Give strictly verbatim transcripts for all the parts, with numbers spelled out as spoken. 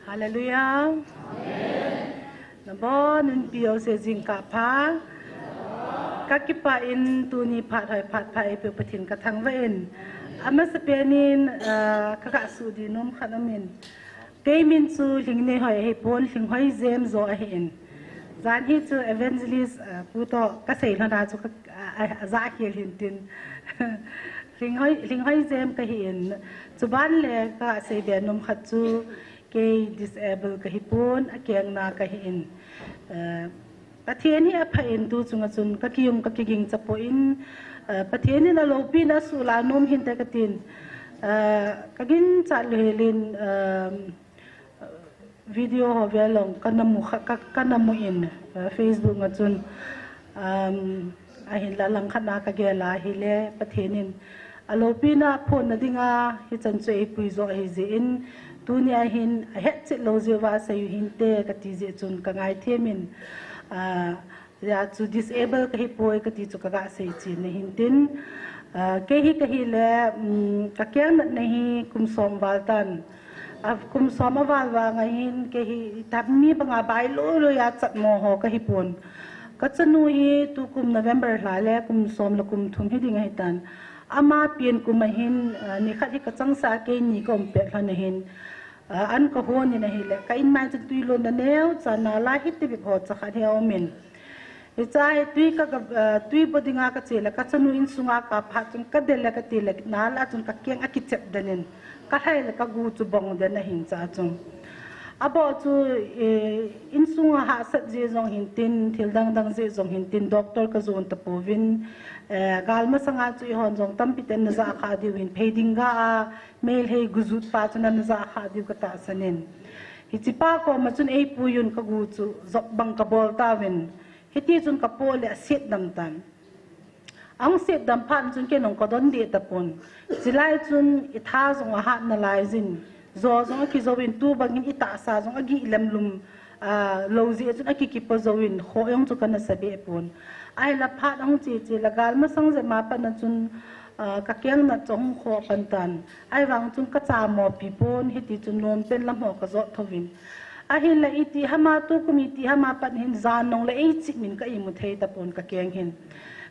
Hallelujah. Nabonun P O C jingkah pha. Kakipah in tuni phat hoi phat pha eipeu Pathen kathangvah in. Amasapen in, ah, kagah suhdih nom khat aumin. Kei min chu Lhingneihoi ahipon, Lhinghoi Jem joh ahin. Jan hi chu evangelist, ah, pu toh kasei lhona chu ka, ah, ah, ajah khel hintin. Lhinghoi, Lhinghoi Jem kahin. Chuban le kaseibe nom khat chu kei disable kahipon, akengna kahin. Eh, Pathen hi apha in tu chunga chun kakijum kakiging chapon, eh, Pathen in aloupina suhla nom hinte katin. Eh, kaginchat louhelin, eh, video ho velong kanamu kha, ka, kanamu in, eh, Facebook a chun, um, ahinla langkhat na kagel a ahile Pathen in aloupina phonna dinga hichan chu eipui joh ahijeh in, tunia hin ahetchet lou jeh uva asei u hinte kati jeh chun kangaithem in, ah, hijeh chun disable kahipoi kati chu kagah seichen ahin tin, ah, kei hi kahile, um, kakeng natna hi kum som val tan. Ah, kum som aval vang ahin kei hi itami banga bailou lou a chatmo ho kahipon. Kachanu hi tukum November lha le kum som le kum thum hiding ahitan. Ama pen kum ahin, ah, nikhat hi kachangseh a keini kaum pet lhon ahin, ah, an kahon in ahile, ka inmai chun twi lonna neocha nalai hiti bep ho chakhat hi aumin. Hiche hi twi ka, ka, ah, twi bo dinga kache le, kachanu insunga kaphat chun kadel le kati le, nalai chun kakeng akichep den in, kalhai le kagu chu bong den ahin cha chun. Aboh chu, eh, insunga hahsat jeh jong hintin, thil dang dang jeh jong hintin, doctor kajon tapouvin, eh, galmasanga chu eihon jong tampi ten najah kha diu hin, phei ding ga a, Meitei gujut pa chu najah kha diu katahsan in. Hichepa koma chun eipuiyun kagu chu jop bang kabol tauvin. Hiti chun kapoh le asetdam tan. Ahung setdam phat chun kei jong kadon deh tapon. Chulai chun itha jong ahat nalai jin. Jo jong akijou in tubang in itahsa jong agih lemlum, ah, lou jeh chun akikipo jouvin, kho jong chu kana sa behpon. Ahinla phat ahung che che le galmasang jep ma pat na chun, ah, kakeng nat chu ahung khoh pan tan. Ahivang chun kachamo pi pon, hiti chun nompen lam ho kajot thouvin. Ahinla iti hama tukum iti hama pat hin jan nong le eichim in ka imu thei tapon kakeng hin.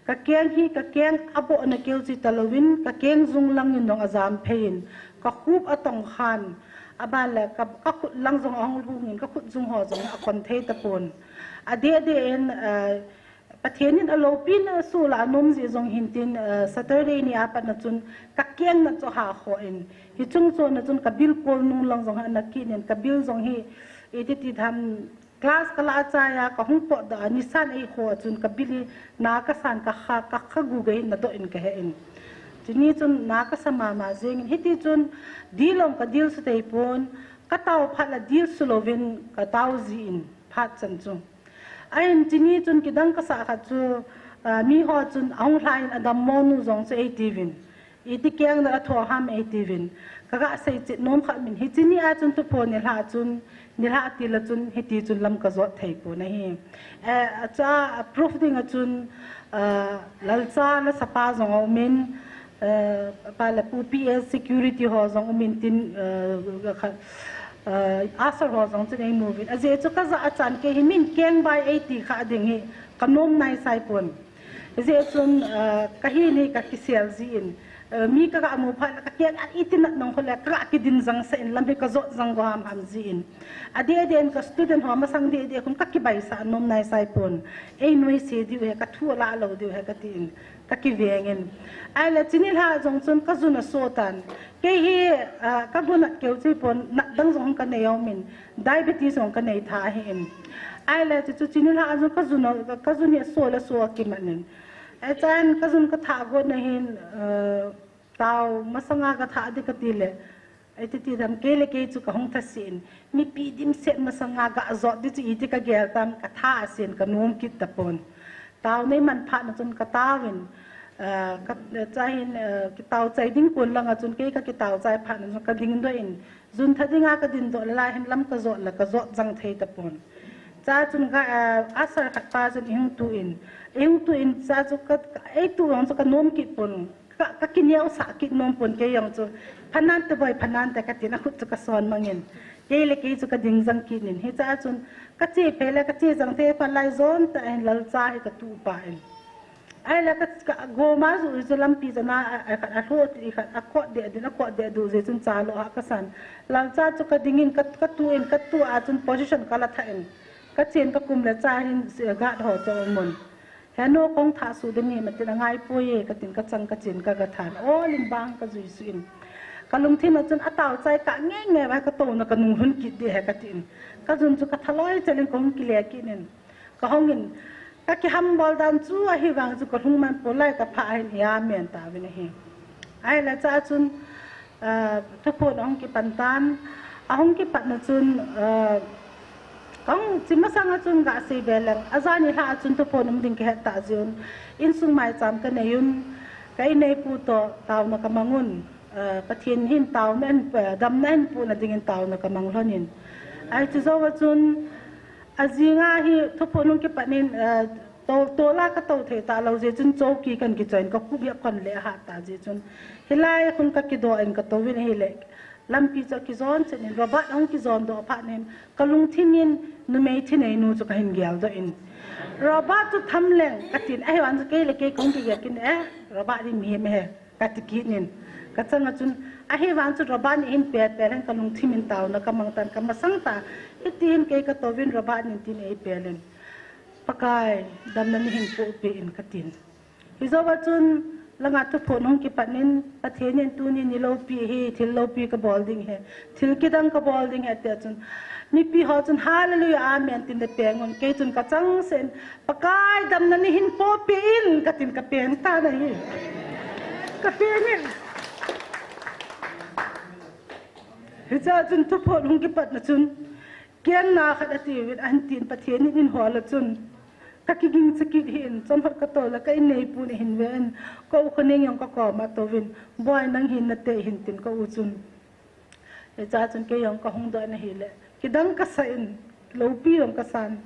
Kakeng hi, kakeng abohna keu chu talouvin, kakeng jung lang in jong ajam phei in, kakhup atong khan, aban le ka, kakhut lang jong ahung lhung in, kakhut jung ho jong akon thei tapon. Adeh deh in, eh, Pathen in aloupina suhla anom jeh jong hintin, eh, Saturday ni a pat na chun kakeng nat chu ahah khoh in. Hiche chung chon a chun kabilkol nung lang jong ana kit in, kabil jong hi, iti ti tham, class kalah achai a, kahung potdoh a, nisan eikhoh a chun kabil hi, na kasan kakha, kakha gu gei nadoh in kahe in. Chuni chun na kasa mama jeng in, hiti chun, dil jong kadil suh thei pon, katao phat le dil suh louvin, katao ji in, phat chan chu. Ahin chuni chun kidang kasah khat chu, ah, mi ho chun ahung lha in adammo nu jong chu eitiuvin. Iti keng na atho ham eitiuvin. Kagah seichet nom khat min. Hiche ni a chun tuphon nilhah chun, nilhah til a chun, hiti chun lam kajot thei pon ahi. Eh, acha, a proof ding a chun, ah, Lalcha la sapa jong aumin, eh, pa le pu P S security ho jong aumin tin, eh, kha, eh, usher ho jong chun eimuvin. Ajeh chu kajah a chan kei hi min keng bai eiti kha ding hi kanom naisai pon. Ajeh chun, eh, kahin hi kakisel ji in. Eh, mi kagah mu phat le kakeng a iti nat nong kho le kagah kidin jang sah in lam hi kajot jang go ham ham ji in. Adeh deh in ka student ho masang deh deh khun kakibaisah nom naisai pon. Einuisat diu ahi, kathu alah lou diu ahi katin. Kakiveng in. Ahile chuni lha jong chun kajun aso tan. Kei hi, ah, kagu nat keu chu pon, nat dang jong kanei aumin. Diabetes jong kanei tha ahin. Ahile chu chu chuni lha jong kajun a, kajun hi aso le aso akiman in. Ahichan kajun kathah got na hin, ah, tao masanga kathah ding kati le. Iti ti tham kei le kei chu kahung thase in. Mipi dimset masanga gah jot ding chu iti kagel tam, katha asen kanom kit tapon. Tao neiman phat na chun kataovin, ah, ka, chahin, ah, kitao chai ding kon langa chun kei kakitao chai phat na chun kadingdoh in. Jun tha dinga kadindoh le lai hin lam kajot le kajot jang thei tapon. Cha chun ga, ah, usher khat pa chun eihung tu in. Eihung tu in cha chu ka, ka, eitu jong chu kanom kit pon. Ka, kakineosah kit nom pon kei jong chu. Phanante boi, phanante katin akhut chu kason mangin. Kei le kei chu ka ding jang kit in. Hiche a chun ka che phei le ka che jang thei phat lai jon tah in lalcha hi ka tuh pah in. Ahile ka, ka gom a ju chu lampi chana a, a, a, a hlo ti khat a kot deh din a kot deh duh jeh chun cha lo ha ka san. Lalcha chu ka ding in ka, ka tuh in ka tuh a chun position ka la thah in. Ka chen ka kum le cha hin, eh, guard ho chu amun. He nu kong thah suh ding hi matin a ngai poi e, ka tin ka chang ka chen ka ga than. Ol in bang ka jui suh in. Ka lungthim a chun a tao chai ka nge nge vai ka tona ka nung lhun kit ding he ka tin. Ka jun chu ka thaloi chel in ka hung kile kit in. Ka hung in. Ka kiham bol dan chu ahi vang chu ka lhung man poi lai ka pha hin ia men ta vin ahi. Ahile cha chun, ah, thuphon ahung kipan tan, ahung kipat na chun, ah, kahung chi masang a chun ga sei ve leng, ajan nilhah a chun thuphon um ding ka het ta jeh un, insung maicham ka nei un, ka inneipu toh taona ka mang un, ah, Pathen hin taona in, ah, damna in puna ding in taona ka mang lhon in. Ahi chu jou a chun, ajing a hi thuphon hung kipat in, ah, To, to la ka to thei ta lou jeh chun chowki kan kichoi in ka khup hi a kon le a hat ta jeh chun. Hilai khun ka kidoh in ka to vin ahile. Lampi chu a kijon chen in Robert ahung kijon doh phat in ka lungthim in numei thinei nu chu ka hin gel doh in. Robert chu tham leng ka tin ahi vang chu kei le kei ka hung kigel kit in eh Robert hi mihem ahi. Ka ti kit in. Ka chang a chun, ahi vang chu Robert in hin pe pe leng ka lungthim in taona ka mang tan ka masang ta. Hiti hin kei ka to vin Robert in tin ei pe leng. Pakai, damna nei hin pohpeh in ka tin. Hijou a chun, langa thuphon hung kipat in, Pathen in tuni ni loupi hi, thil loupi ka bol ding ahi. Thil kidang ka bol ding ahi tia chun. Mipi ho chun, hallelujah, amen, tin le peng un. Kei chun ka chang sen, Pakai damna nei hin pohpeh in, ka tin ka peng tan ahi. Ka peng in. Hiche a chun thuphon hung kipat na chun, kengna khat ati uvin, ahin tin Pathen in eihol a chun. Ka kiging cha kit hih in, chomkhat ka to le ka inneipu in ahin ven, ka u Khoneng jong ka kom a tou vin, Boi nang hin na tei hin tin ka u chun. Hiche a chun kei jong ka hung doh in ahile. Kidang ka sa in, loupi jong ka san.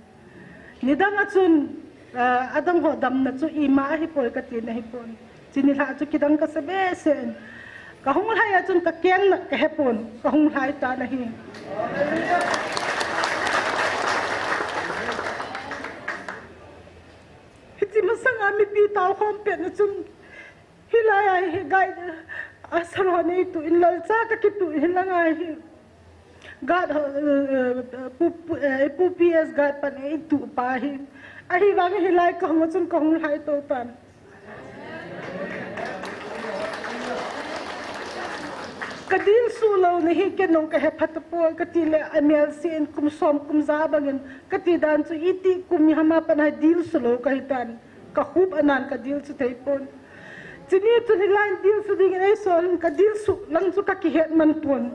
Nidang a chun, ah, adang ho damna chu ima ahi poi ka tin ahi pon. Chuni lha chu kidang ka sa behseh in. Ka hung lhai a chun ka keng na ka he pon. Ka hung lhai tan ahi. Hiti masang a mipi tao khom pet na chun. Hilai a hi guide, a, asaro nei tu in lalcha ka kitu in hilang a hi. Guide, eh, eh, pu, pu, eh, pu P S guide pan ei tu pa hi. Ahi vang hilai ka hung chun ka hung lhai to tan. Ka dil su lo na hi ke nong ka he phat po ka ti le M L C in kum som kum ja bang in ka ti dan chu iti kum mi hama pan ha dil su lo ka hi tan. Ka khup anan ka dil su thei pon. Chuni chun hilai dil su ding in ei sol in ka dil su lang chu ka kihet man pon.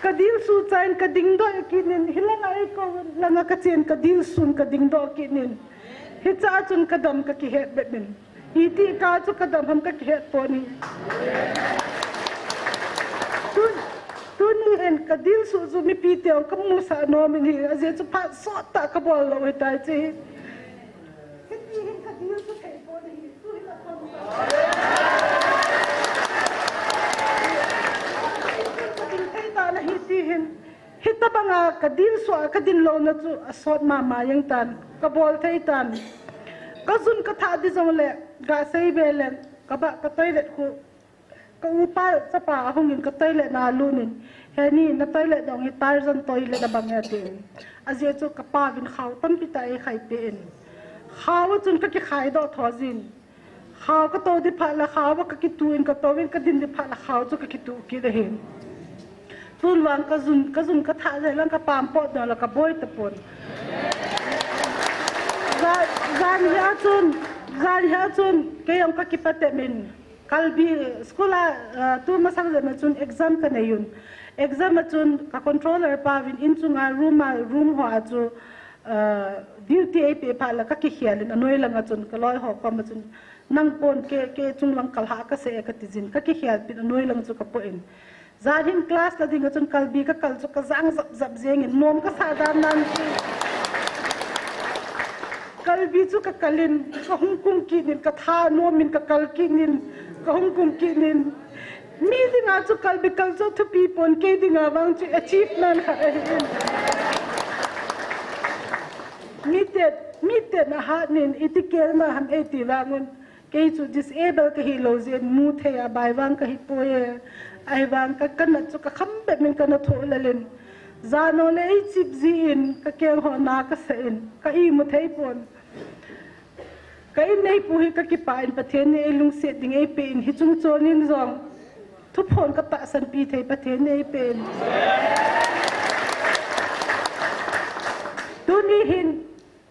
Ka dil su chan ka ding doh kit in hilang a ei ko lang a ka chen ka dil sun ka ding doh kit in. Hiche a chun ka dam ka kihet bep in. Iti ka chu ka dam ham ka kihet pon hi. Tun, tuni hin ka dil su chu mipi te ka mu sa nom in hi, ajeh chu phat sot tah ka bol lou hi tai chi. Hiti hin ka dil su thei pon hi, tu hin a pon sa. Ka dil thei ta na hi ti hin. Hitabang a ka dil su a ka din lou na chu a sot mama jeng tan, ka bol thei tan. Ka jun ka thah di jong le, ga sei ve le, ka ba ka toilet khu, ka upa chapa ahung in ka toilet na lut in, he ni na toilet dong hi Tarzan toilet abang e tin. Ajeh chu ka pa vin khao tampi tah ei khai pe in. Khao chun ka kikhai doh tho jin. Khao ka to di phat le khao ka kitu in ka to in ka din di phat le khao chu ka kitu kit ahi. Tun vang ka jun, ka jun ka thah jeh lang ka pam pot doh le ka boi ta pon. Jan, jan hi a chun, jan hi a chun, kei jong ka kipa tep in. Kalbi, school a, ah, tu masang jep na chun exam ka nei un. Exam a chun ka controller pa vin in chunga room a, room ho a chu, ah, duty ei pe phat le ka kikhel in a noi lang a chun ka loi ho kom a chun nang pon ke, ke chung lang kal ha ka se ka ti jin ka kikhel pin a noi lang chu ka po in. Jan hin class la ding a chun kalbi ka kal chu ka jang jap jap jeng in nom ka sa dan nan chu. Kalbi chu ka kal in ka hung kum kit in ka tha nom in ka kal kit in ka hung kum kit in. Mi dinga chu kalbi kalcho thupi pon, kei dinga vang chu achievement khat ahi in. Mi te, mi te na hat nin iti kel na ham ei ti vangun. Kei chu disable ka hi lo jeh in mu thei a bai vang ka hi poi e. Ahi vang ka, ka nat chu ka kham bep min ka na tho lalin. Jano le ei chip ji in ka keng ho na ka sa in. Ka imu thei pon. Ka inneipu hi ka kipah in Pathen in ei lungset ding ei pe in hi chung chon in jong. Thuphon ka tahsan pi thei Pathen in ei pe in. Tuni hin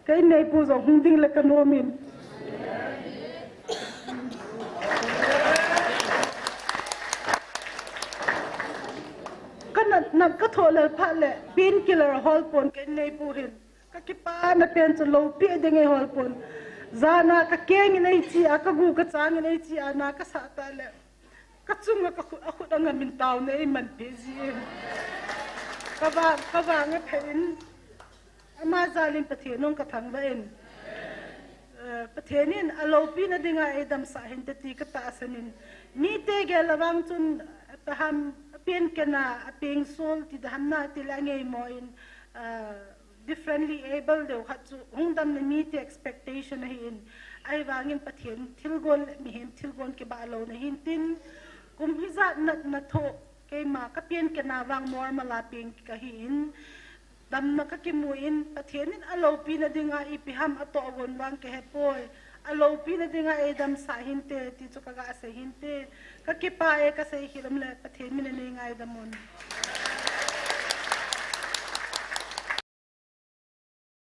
ka inneipu jong hung ding le ka nom in. Ka nat, nat ka tho lel phat le painkiller hol pon ka inneipu hin. Ka kipana pen chu lopi ding ei hol pon. Jana ka keng in ei chi a, ka gu ka chang in ei chi a, na ka sa ta le. Ka chunga ka khut, a khut a ngam in tauna ei man pe ji in. Ka vang, ka vang a phe in. Ama jal in Pathen nung ka thangvah in. Eh, Pathen in a lopi na dinga ei damsah hinte ti ka tahsan in. Mi te gel a vang chun, taham, a pen kena, a peng sol, ti daham na, ti la ngei mo in, ah, differently able deu khat chu hung dam na mi te expectation ahi in. Ahi vangin Pathen thilgon le mihem thilgon kibah lo na hin tin. Kum hijat nat na tho keima ka pen kena vang mor mala peng ka hi in. Damna ka kimu in, Pathen in a lopi na dinga ipi ham a toh gon vang ka he poi. A lopi na dinga ei damsah hinte, ti chu ka ga sei hinte. Ka kipah e ka sei hi lam le, Pathen min a nei ngaidam un.